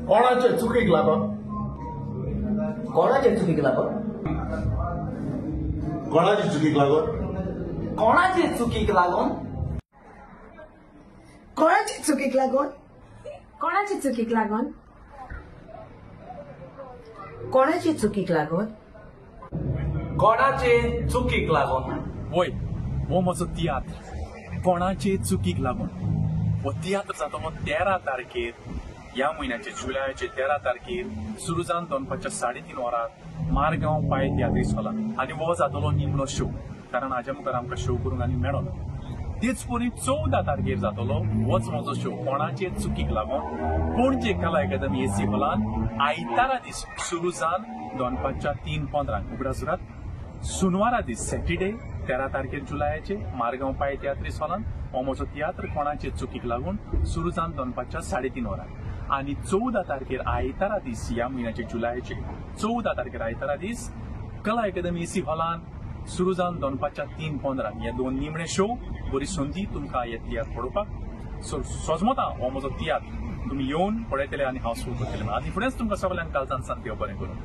कोणाचे चुकीक लागून? कोणाचे चुकीक लागून? कोणाचे चुकीक लागून? कोणाचे चुकीक लागून? कोणाचे चुकीक लागून? कोणाचे चुकीक लागून? कोणाचे चुकीक लागून? कोणाचे चुकीक लागून? वय, हो म्हजो तियात्र कोणाचे चुकीक लागून. हो तियात्र जातलो 13 तारखेर ह्या म्हयन्याचे जुलयाचे 13 तारखेर सुरू जावन दनपारच्या 3:30 वरां मारगांव पाय तियात्रीस हॉलान. आनी हो जातलो निमणो शो, कारण हाज्या मुखार आमकां शो करूंक आनी मेळना. तेच परी 14 तारखेर जातलो होच म्हजो शो कोणाचे चुकीक लागून पणजे कला अकादमी एसी हॉलान आयतारा दीस सुरू जावन दनपारच्या 3:15. उगडास दवरात, सुनवारा दीस सॅटर्डे 13 तारखेर जुलयाचे मारगांव पाय तियात्रीस हॉलान हो म्हजो तियात्र कोणाचे चुकीक लागून सुरू जावन दनपारच्या 3:30 वरां. आनी 14 तारखेर आयतारा दीस ह्या म्हयन्याचे जुलयाचे 14 तारखेर आयतारा दीस कला अकादमी एसी हॉलान सुरू जावन दनपारच्या 3:15. हे दोन निमणे शो, बरी संदी तुमकां हे तियात्र पळोवपाक. सो सोजमता हो म्हजो तियात्र तुमी येवन पळयतले आनी हांव सुरू करतले. आनी फुडेंच तुमकां सगल्यांक कालच्यान सांगता, बरें करून.